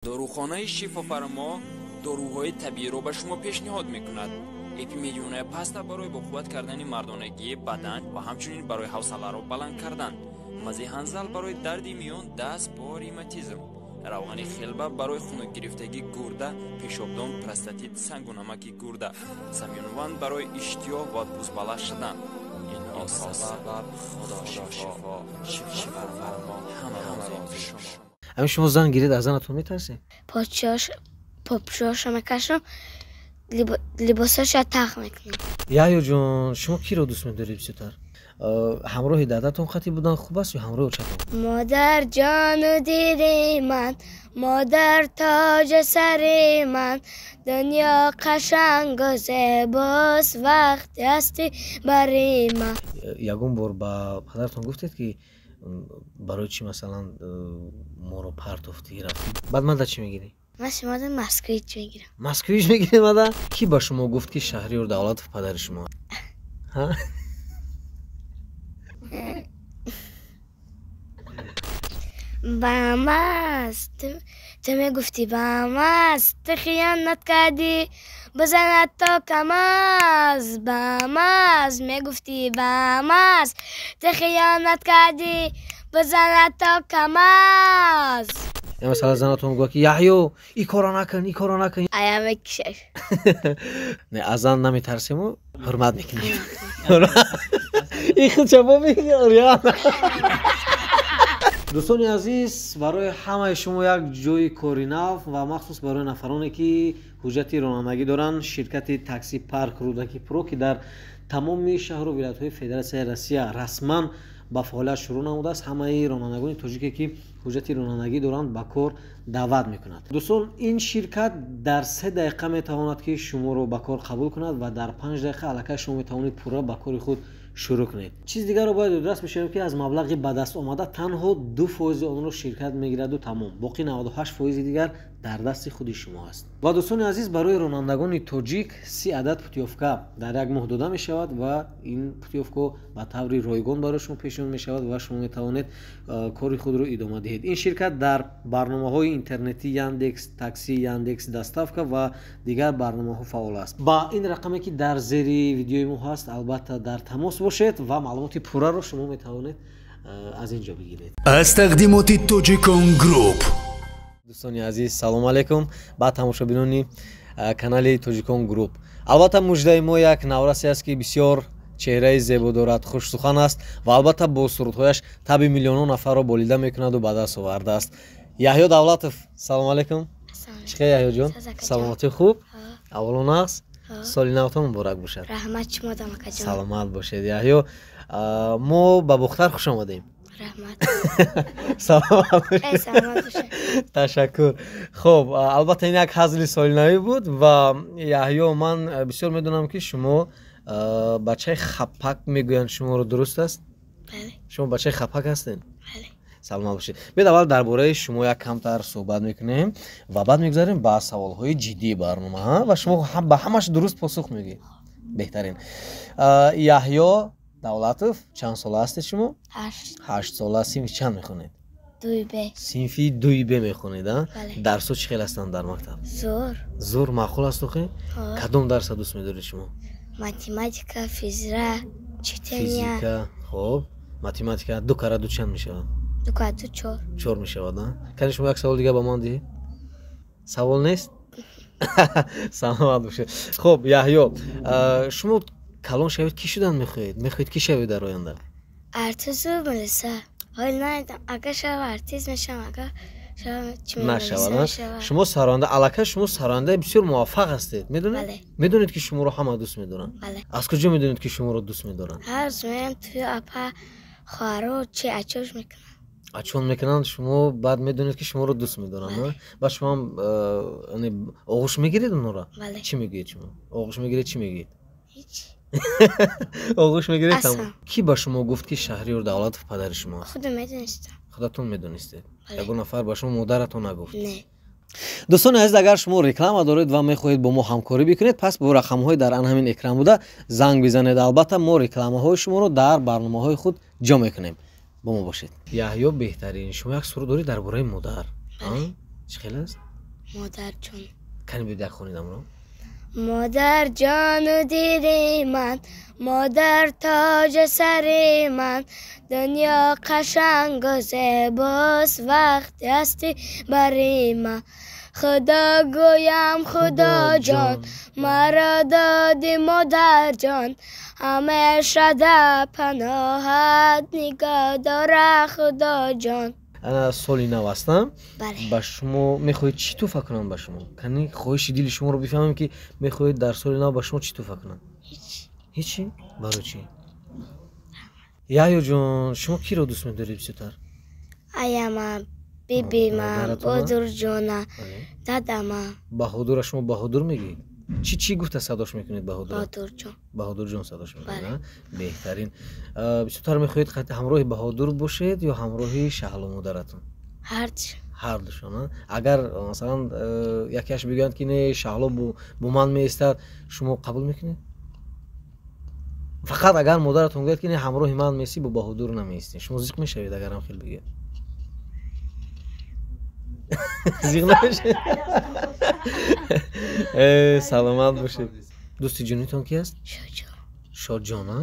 Дорухонаи Шифофармо доруҳои табииро ба шумо пешниҳод мекунад. Эпимедионая паста барои боқувват кардани мардонагии бадан ва ҳамчунин барои ҳавсаларо баланд кардан. Мази ҳанзал барои дарди миён, даст, по, ревматизм. Равғани хелба барои хунукгирифтагии гурда, пешобдон, простатит, сангу намаки гурда. Самюнван барои иштиёҳ ва пӯстбаланд шудан. Инҳо сабаб Худо шифо, Шифофармо, ҳама рози шумо. Ҳамин шумо зан гиред, аз занатон метарсед? Попшоша мекашам, либосаша тах мекунам. Яҳё ҷон, шумо киро дӯст медоред бисёртар? Ҳамроҳи дадатон хати будан хуб аст ё ҳамроҳи очатон? Модар ҷону дили ман, модар тоҷи сари ман, дунё қашангу зебост вақте ҳастӣ бари ман. Ягон бор ба падаратон гуфтед, ки барои чӣ, масалан, моро партофтӣ, рафтӣ? Баъд мада чӣ мегирӣ? Ман шумода Москвич мегирам. Москвич мегирӣ мада? Кӣ ба шумо гуфт, ки Шаҳриёр Давлатов падари шумо? Ба маст ту мегуфтӣ, ба маст ту хиёнат кардӣ, бизанад то камаз. Ба маст мегуфтӣ, ба маст ту хиёнат кардӣ, бизанад то камаз. Я, масалан, занатон гӯяд, ки Яҳё, ин корро накун, ин корро накун. Ая мекушаш. Не, аз зан наметарсему, ҳурмат мекунем. Ин худ чапо мегӯяд. Дӯстони азиз, барои ҳамаи шумо як ҷои кори нав ва махсус барои нафароне, ки ҳуҷҷати ронандагӣ доранд, ширкати такси парк Рӯдаки Про, ки дар тамоми шаҳру вилоятҳои Федератсияи Россия расман ба фаъолият шурӯъ намудааст, ҳамаи ронандагони тоҷике, ки ҳуҷҷати ронандагӣ доранд, ба кор даъват мекунад. Дӯстон, ин ширкат дар 3 дақиқа метавонад, ки шуморо ба кор қабул кунад ва дар 5 дақиқа аллакай шумо метавонед пурра ба кори худ шурӯъ кунед. Чиз дигарро бояд ёдрас бишавем, ки аз маблағи ба даст омада танҳо 2% онро ширкат мегираду тамом, боқӣ 98% дигар дар дасти худи шумо аст. Ва дӯстони азиз, барои ронандагони тоҷик 30 адад путёвка дар як моҳ дода мешавад ва ин путёвка ба таври ройгон барои шумо пешниҳод мешавад ва шумо метавонед кори худро идома диҳед. Ин ширкат дар барномаҳои интернетӣ Яндекс Такси, Яндекс Доставка ва дигар барномаҳо фаъол аст. Ба ин рақаме, ки дар зери видеои мо ҳаст, албатта дар тамос бошед ва маълумоти пурраро шумо метавонед аз ин ҷо бигиред. Аз тақдимоти Тоҷикон Груп. Дӯстони азиз, салому алайкум ба тамошобинони канали Тоҷикон Груп. Албатта, муждаи мо як наврасе аст, ки бисёр чеҳраи зебо дорад, хушсухан аст ва албатта бо сурудҳояш таби миллионҳо нафарро болида мекунаду ба даст овардааст. Яҳё Давлатов, салому алайкум. Чӣ хел, Яҳёҷон, саломатӣ хуб? Аввало нағз? Соли навтон муборак бошад. Раҳмат шумо, дамакаҷон. Саломат бошед, Яҳё. Мо ба Бухтар хуш омадем. Раҳмат. Саломат бошед. Ташаккур. Хуб, албатта, ин як ҳазли солинавӣ буд. Ва Яҳё, ман бисёр медонам, ки шумо бачаи хапак мегӯянд шуморо, дуруст аст? Шумо бачаи хапак ҳастед? Саломат бошед. Биёед, аввал дар бораи шумо як камтар суҳбат мекунем ва баъд мегузарем ба саволҳои ҷиддии барнома, ва шумо ба ҳамаш дуруст посух мегӯед. Беҳтарин. Яҳё Давлатов, чанд сола ҳастед шумо? 8 сола. Синфи чанд мехонед? Дуи б. Синфи дуи б мехонед? Дарсҳо чӣ хел ҳастанд дар мактаб? Зур. Зур, маъқул аст охи? Кадом дарса дӯст медоред шумо? Математика, физра, чтения. Физика. Хуб, математика. Ду кара ду чанд мешавад? Ду кара ду чор. Чор мешавад. Кани, шумо як савол дига ба ман диҳед. Савол нест? Саломат бошед. Хуб, Яҳё, шумо калон шавед, кӣ шудан мехоҳед? Мехоҳед кӣ шавед дар оянда? Артисту милиса. Ҳол намедонам, агар шава, артист мешавам, агар нашавад, шумо сароянда. Аллакай шумо сарояндаи бисёр муваффақ ҳастед, медонед? Медонед, ки шуморо ҳама дӯст медоранд? Аз куҷо медонед, ки шуморо дӯст медоранд? Ҳар рӯз мерам туи апа, хоҳаро, чи ачош мекунанд. Ачон мекунанд, шумо баъд медонед, ки шуморо дӯст медоранд. Баъд шумоам оғӯш мегиред онҳоро? Чӣ мегӯед шумо? Оғӯш мегиред, чӣ мегӯед? Ҳеҷ. Оғӯш мегиред. Кӣ ба шумо гуфт, ки Шаҳриёр Давлатов падари шумо аст? Худам медонистам. Худатон медонистед? Ягон нафар ба шумо, модаратон нагуфт? Не. Дӯстони азиз, агар шумо реклама доред ва мехоҳед бо мо ҳамкорӣ бикунед, пас бо рақамҳои дар ан ҳамин экран буда занг бизанед. Албатта, мо рекламаҳои шуморо дар барномаҳои худ ҷо мекунем. Бо мо бошед. Яҳё, беҳтарин, шумо як суруд доред дар бораи модар, чӣ хел аст? Модарҷон. Кани биёед як хонед амро. Модарҷону дили ман, модар тоҷи сари ман, дунё қашангу зебост вақте ҳастӣ бари ман. Худо гӯям Худоҷон, маро доди модарҷон, ҳамеша дар паноҳат нигоҳ дора Худоҷон. Ана соли нав астам. Ба шумо мехоҳед чӣ тӯҳфа кунам ба шумо? Кани хоҳиши дили шуморо бифаҳмем ки мехоҳед дар соли нав ба шумо чӣ тӯҳфа кунам? Ҳечи? Барои чӣ? Яҳёҷон, шумо киро дӯст медоред бисёртар? Аяма, бибима, бодурҷона, дадама. Баҳодура шумо Баҳодур мегӯед? Чӣ чӣ гуфта садош мекунед Баҳодур? Баҳодурҷон. Баҳодурҷон садош мекунед, беҳтарин. Бисёртар мехоҳед ҳамроҳи Баҳодур бошед ё ҳамроҳи Шаҳло модаратон? Ҳардушон. Ҳардушон. Агар масалан якеаш бигӯянд ки не, Шаҳло бо ман меистад, шумо қабул мекунед? Фақат агар модаратон гӯяд ки не, ҳамроҳи ман меистӣ, бо Баҳодур намеистӣ, шумо зиқ мешавед агар ҳам хел бигӯяд? Зиқ намешавед? Саломат бошед. Дӯсти ҷонитон ки аст? Шоҷон. Шоҷон, а?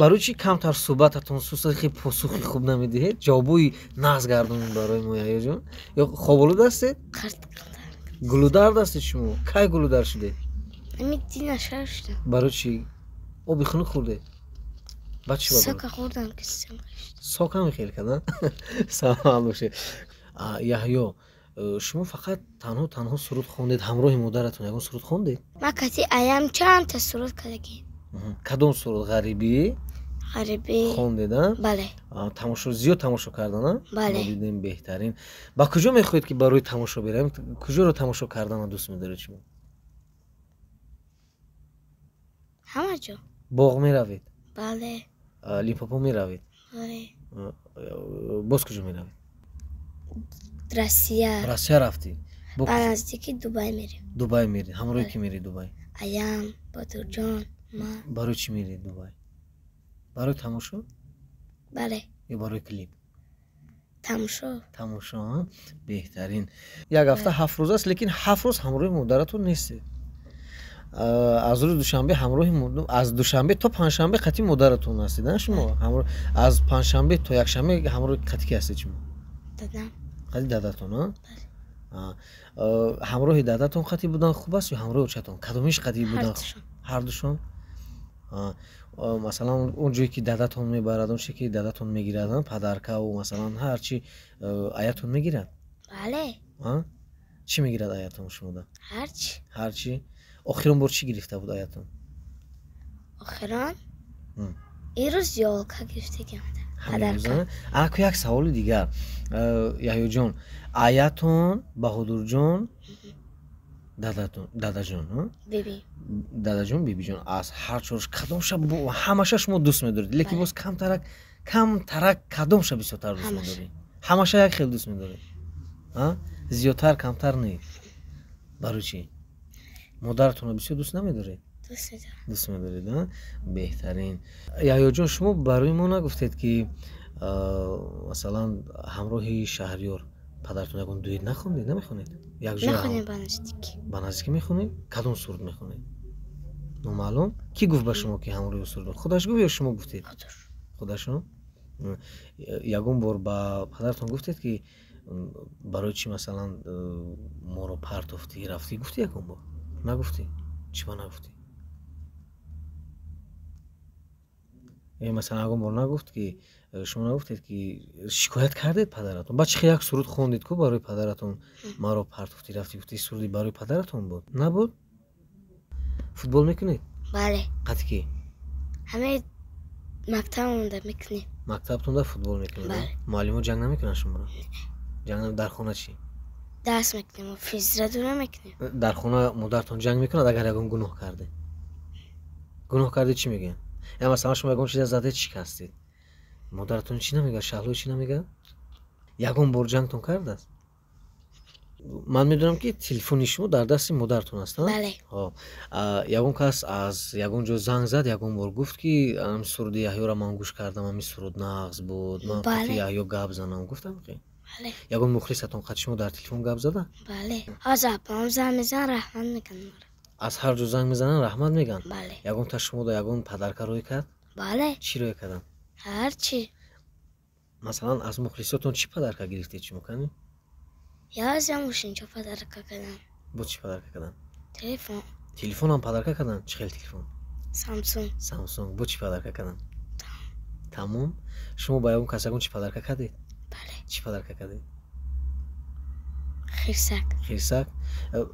Барои чӣ камтар суҳбататон суст, хеле посухи хуб намедиҳед? Ҷавобҳои нағз гардонед барои мо, Яҳёҷон. Ё хоболуд ҳастед? Гулудард ҳастед шумо? Кай гулудард шудед? Ҳамин дина шар шудам. Барои чӣ? Оби хунук хӯрдед? Баъд чӣ Сока хӯрдам ки сок ҳам хел кард, саломат бошед. Яҳё, шумо фақат танҳо танҳо суруд хондед ҳамроҳи модаратон, ягон суруд хондед? Ман кати аям чандта суруд кардагим. Кадом суруд? Ғарибӣ? Ғарибӣ хондед, а? Бале. Тамошо зиёд тамошо кардан, а? Бале. Мо дидем, беҳтарин. Ба куҷо мехоҳед ки барои тамошо беравем? Куҷоро тамошо карданро дӯст медоред шумо? Ҳама ҷо. Боғ меравед? Бале. Лимпопо меравед? Бале. Боз куҷо меравед? Россия. Россия рафтӣ? Ба наздики Дубай мерем. Дубай мерӣ? Ҳамроҳи ки мерӣ Дубай? Аям, Бодурҷон, ман. Барои чӣ мерӣ Дубай? Барои тамошо? Бале. Ё барои клип? Тамошо. Тамошо, беҳтарин. Як ҳафта 7 рӯз аст, лекин 7 рӯз ҳамроҳи модаратон нестед. Аз рӯзи душанбе ҳамроҳи аз душанбе то панҷшанбе қатъи модаратон ҳастед, на шумо? Аз панҷшанбе то якшанбе ҳамроҳи қатъи ки ҳастед шумо? Дадам. Қатъи дадатон, а? Ҳамроҳи дадатон қатъи будан хуб аст ё ҳамроҳи очатон? Кадомиш қатъи будан? Ҳардушон. Масалан, он ҷое ки дадатон мебарад, он чизе ки дадатон мегирад, падаркаву масалан ҳар чи аятон мегирад? Бале. Чӣ мегирад аятон шумода? Ҳарчи. Ҳарчи? Охирон бор чӣ гирифта буд аятон? Охирон? Ирӯз ёлка гирифтагиам. Анаку як саволи дигар, Яҳёҷон, аятон, Баҳодурҷон, дадатон, дадаҷон, биби, дадаҷон, бибиҷон, аз ҳар чорш кадомша ҳамаша шумо дӯст медоред, лекин боз камтарак камтарак кадомша бисёртар дӯст медоред? Ҳамаша як хел дӯст медоред? Зиёдтар камтар не? Барои чӣ? Модаратонро бисёр дӯст намедоред? Дӯст медоред, беҳтарин. Яҳёҷон, шумо барои мо нагуфтед ки масалан ҳамроҳи Шаҳриёр падаратон ягон дуэт нахондед, намехонед? Мехонем ба наздикӣ. Ба наздикӣ мехонед? Кадом суруд мехонед? Номаълум? Кӣ гуфт ба шумо ки ҳамроҳи суруд? Худаш гуфт ё шумо гуфтед? Худаш. Ягон бор ба падаратон гуфтед ки барои чӣ масалан моро партофтӣ, рафтӣ? Гуфтӣ ягон бор? Нагуфтӣ? Чӣ ба нагуфтӣ? Масалан ягон бор нагуфт ки шумо нагуфтед ки шикоят кардед падаратон? Баъд чӣ як суруд хондед ку барои падаратон, маро партофтӣ рафтӣ, гуфтӣ суруди барои падаратон буд? Набуд? Футбол мекунед? Бале. Қатъи ки? Ҳамаи мактабамонда мекунем. Мактабтонда футбол мекунед? Муаллимо ҷанг намекунанд шуморо? Ҷанг дар хона чӣ? Дарс мекунем, физра мекунем. Дар хона модаратон ҷанг мекунад агар ягон гуноҳ карде? Гуноҳ карде чӣ мегӯянд? Я масалан шумо ягон чиза задед, шикастед, модаратон чӣ намегӯяд? Шаҳло чӣ намегӯяд? Ягон бор ҷангтон кардааст? Ман медонам ки телефони шумо дар дасти модаратон аст, Бале. Ягон кас аз ягон ҷо занг зад, ягон бор гуфт ки ами суруди Яҳёро ман гӯш кардам, ами суруд нағз буд, ман қати Яҳё гап занам, гуфтам ки? Бале. Ягон мухлисатон қад шумо дар телефон гап зада? Бале. Аз апам занг мезананд, раҳмат мегӯянд маро. Аз ҳар ҷо занг мезананд, раҳмат мегӯянд? Бале. Ягон та шумо да ягон подарка рӯй кард? Бале. Чӣ рӯй карданд? Ҳар чӣ. Масалан, аз мухлисотон чӣ подарка гирифтед шумо, кани? Яз я мошинча подарка кардам. Бо чӣ подарка карданд? Телефон. Телефонам подарка карданд? Чӣ хел телефон? Самсунг. Самсунг. Бо чӣ подарка карданд? Тамом. Шумо ба ягон кас ягон чӣ подарка кардед? Бале. Чӣ подарка кардед? Хирсак. Хирсак?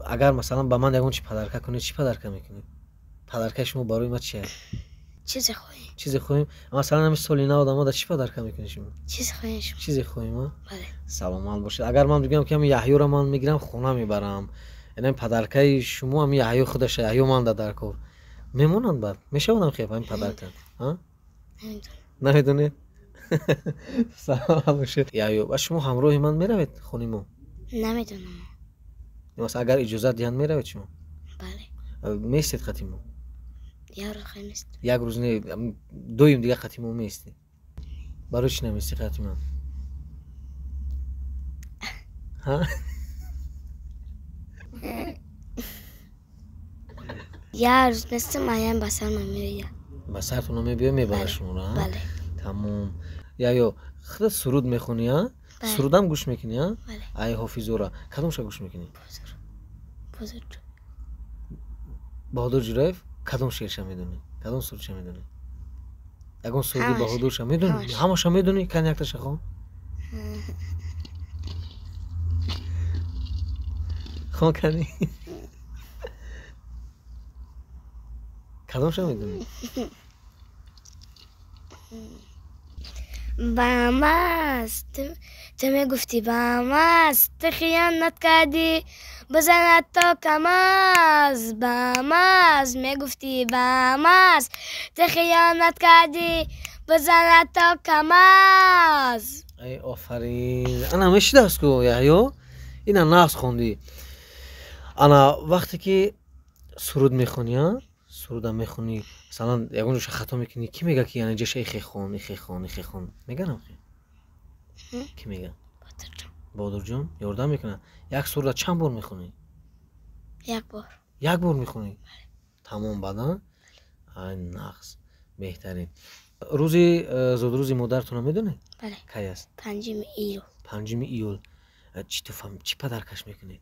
Агар масалан ба ман ягон чӣ подарка кунед, чӣ подарка мекунед? Подаркаи шумо барои ман чи аст? Чизе хоҳем. Чизе хоҳем? Масалан, ҳамин соли нав одамода чӣ подарка мекунед шумо? Чизе хоҳем шумо. Чизе хоҳем, а? Бале. Саломат бошед. Агар ман бигӯям, ки ҳамин Яҳёро ман мегирам, хона мебарам, яъне подаркаи шумо ҳамин Яҳё худаша, Яҳё манда дар кор мемонанд, баъд мешавадам хеб ҳамин подарка? Намедонам. Намедонед? Саломат бошед. Яҳё, ба шумо ҳамроҳи ман меравед хони мо? Намедонам. Масалан, агар иҷозат диҳанд, меравед шумо? Бале. Меистед қати мо? Як рӯз хоҳем ист. Як рӯз не, доим дига қати мо меистед. Барои чӣ намеистӣ қати ман? Ҳа? Як рӯз местам, аям ба сармон меояд. Ба сартона мебиёд, мебарад шуморо, а? Бале. Тамом. Яё, худат суруд мехонӣ, а? Бале. Сурудам гӯш мекунӣ, а? Бале. Ай Ҳофизора. Кадомша гӯш мекунӣ? Бузург. Баҳодур Ҷураев кадом шеърша медонӣ? Кадом сурудша медонӣ? Ягон суруди Ҳамаша. Баҳодурша медонӣ? Ҳамаша. Ҳамаша медонӣ? Кани якташа хон. Хон кани. Кадомша медонӣ? Ба маст ту мегуфтӣ, ба маст ту хиёнат кардӣ, бизанад то камаз. Ба маст мегуфтӣ, ба маст ту хиёнат кардӣ, бизанад то камаз. Ай, офарин. Ана мешидааст ку, Яҳё? Ина нағз хондӣ. Ана вақте ки суруд мехонӣ, а? Сурудам мехонӣ, масалан, ягон ҷоша хато мекунӣ, кӣ мега, ки яъне ҷаша ихе хон, ихе хон, ихе хон? Меганам хе? Кӣ мега? Баҳодурҷон. Баҳодурҷон ёрдам мекунад? Як суруда чанд бор мехонӣ? Як бор. Як бор мехонӣ? Тамом, баъд, а? Ай, нағз, беҳтарин. Рӯзи зодрӯзи модаратонро медонед? Бале. Кай аст? 5 июл. 5 июл. Чӣ туфа, чӣ подаркаш мекунед?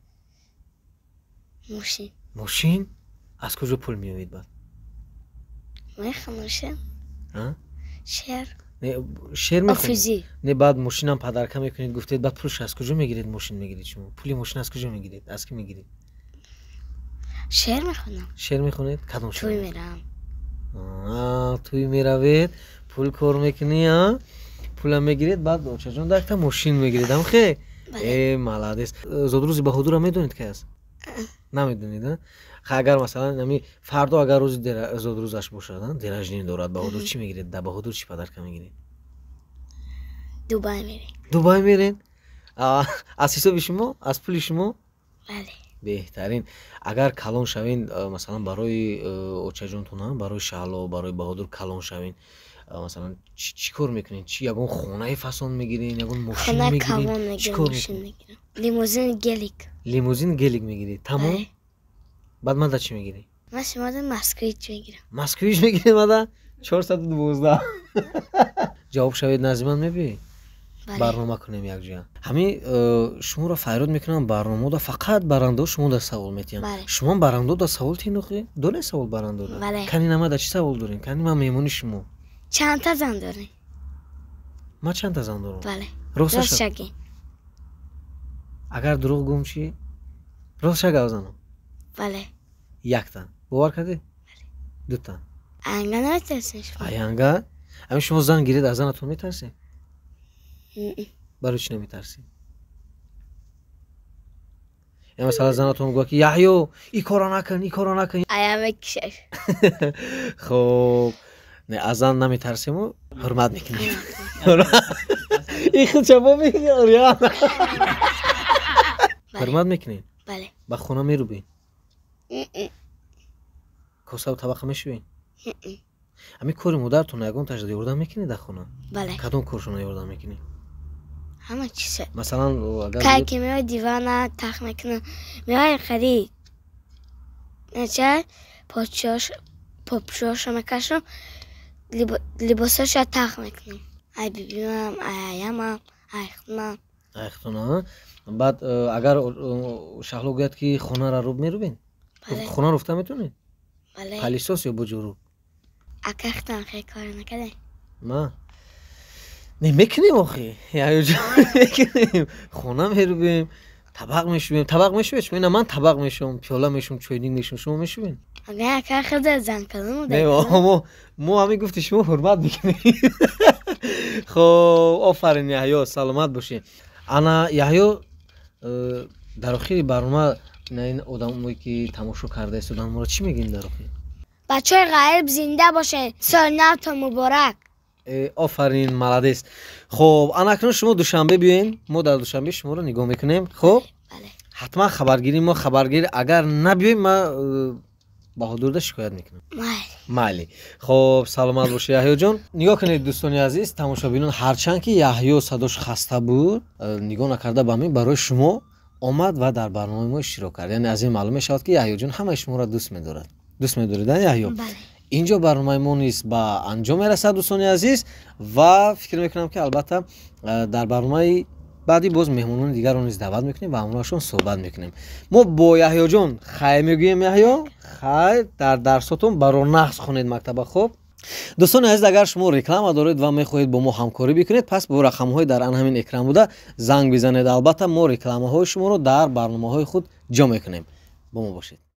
Мошин. Мошин? Аз куҷо пул меёбед баъд? Мехонам шеър. А? Шеър. Не, шеър мехонед? Ҳофизӣ. Не, баъд мошинам подарка мекунед, гуфтед, баъд пулш аз куҷо мегиред? Мошин мегиред шумо? Пули мошин аз куҷо мегиред? Аз кӣ мегиред? Шеър мехонам. Шеър мехонед? Кадом Тӯй шеър? меравам. Тӯй меравед, пул кор мекунӣ, а? Пулам мегиред, баъд очаҷон якта мошин мегиред, амхе? Бале. Э, молодец. Зодрӯзи Баҳодурро медонед, кай аст? Намедонед, а? Ха, агар масалан ами фардо агар рӯзи зодрӯзаш бошад, а, день рождения дорад Баҳодур, чӣ мегиред? Да Баҳодур чӣ подарка мегиред? Дубай мерем. Дубай меред? Аз ҳисоби шумо? Аз пули шумо? Бале. Беҳтарин. Агар калон шавен, масалан, барои очаҷонтон, а, барои Шаҳло, барои Баҳодур калон шавен, масалан, чӣ кор мекунед? Чӣ, ягон хонаи фасон мегирен, ягон мошин Хонаи мегирен? калон Чӣ мегирам, кор мошин мекунед? мегирам. Лимузин, гелик. Лимузин, гелик мегирӣ, тамом? Бале. Баъд мада чӣ мегирӣ? Ман шумода Москвич мегирам. Москвич мегирӣ мада? 412. Ҷавоб шавед, назди ман мебиёӣ? Бале. Барнома кунем якҷоя. Ҳамин шуморо файрод мекунам барномаода, фақат барандао шумо да савол метиҳам. Бале. Шумо барандода савол тиҳед, доред савол барандода? Бале. Кани намада чӣ савол дорем? Кани, ман меҳмони шумо. Чандта зан дорем? Ман чандта зан дорам? Бале. Росташа? Рост шагин. Агар дурӯғ гӯм чӣ? Ростша гап занам? Бале. Якта. Бовар кардед? Дута. Аянга наметарсен шумо? Аянга? Ҳамин шумо зан гиред, аз занатон метарсед? М-м. Барои чӣ наметарсед? Я масалан занатон гӯяд, ки Яҳё, и корро накун, и корро накун. Ая мекушаш. Хоб, не, аз зан наметарсему, ҳурмат мекунем. И худша бо. Бале. Ҳурмат мекунем? Бале. Ба хона мерубед? М-м. Косаву табақа мешӯед? М-м. Ҳамин кори модаратон ягон ташда ёрдам мекунед дар хона? Бале. Кадом коршона ёрдам мекунед? Ҳама чиза. Масалан, агар Кай ки меои, дивана тах мекунам. Меои харид. Нача почош попшоша мекашам, либосоша тах мекунам. Ай бибимам, ай аямам, ай худмам. Айхтона. Баъд агар Шаҳло гӯяд, ки хонаро руб, мерубен? Бале. Хона руфта метавонед? Бале. Пылесос ё бо ҷоруб? Ака, худам хеле кор накардем. Ма не мекунем охи, Яҳёҷон, мекунем, хона мерубем, табақ мешӯем. Табақ мешӯед шумо? Ина ман табақ мешӯм, пиёла мешӯм, чойник мешӯм, шумо мешӯед? Ага, ака, худа зан кардам. Не, мо ҳамин гуфти шумо ҳурмат мекунем. Хоб, офарин, Яҳё, саломат бошед. Ана, Яҳё, дар охири барнома ина ин одамое ки тамошо карда истоданд, моро чӣ мегӯем дар охир? Бачаҳои ғариб, зинда бошед, соли навтон муборак. Офарин, молодец. Хоб, ана акнун шумо Душанбе биёен, мо дар Душанбе шуморо нигоҳ мекунем, хоб? Бале. Ҳатман хабаргирӣ, мо хабаргирӣ. Агар набиёем, ма Баҳодурда шикоят мекунам. Майли. Майли, хоб, саломат бошед, Яҳёҷон. Нигоҳ кунед, дӯстони азиз, тамошобинон, ҳарчанд ки Яҳё садош хаста буд, нигоҳ накарда ба мин барои шумо омад ва дар барномаи мо иштирок кард. Яъне аз ин маълум мешавад, ки Яҳёҷон ҳамаи шуморо дӯст медорад. Дӯст медоред, а, Яҳё? Бале. Инҷо барномаи мо низ ба анҷом мерасад, дӯстони азиз, ва фикр мекунам, ки албатта дар барномаи баъдӣ боз меҳмонони дигарро низ даъват мекунем ва ҳамроҳашон суҳбат мекунем. Мо бо Яҳёҷон хайр мегӯем. Яҳё, хайр, дар дарсотон баро нағз хонед мактаба. Хоб, дӯстони азиз, агар шумо реклама доред ва мехоҳед бо мо ҳамкорӣ бикунед, пас бо рақамҳои дар ан ҳамин экран буда занг бизанед. Албатта, мо рекламаҳои шуморо дар барномаҳои худ ҷо мекунем. Бо мо бошед.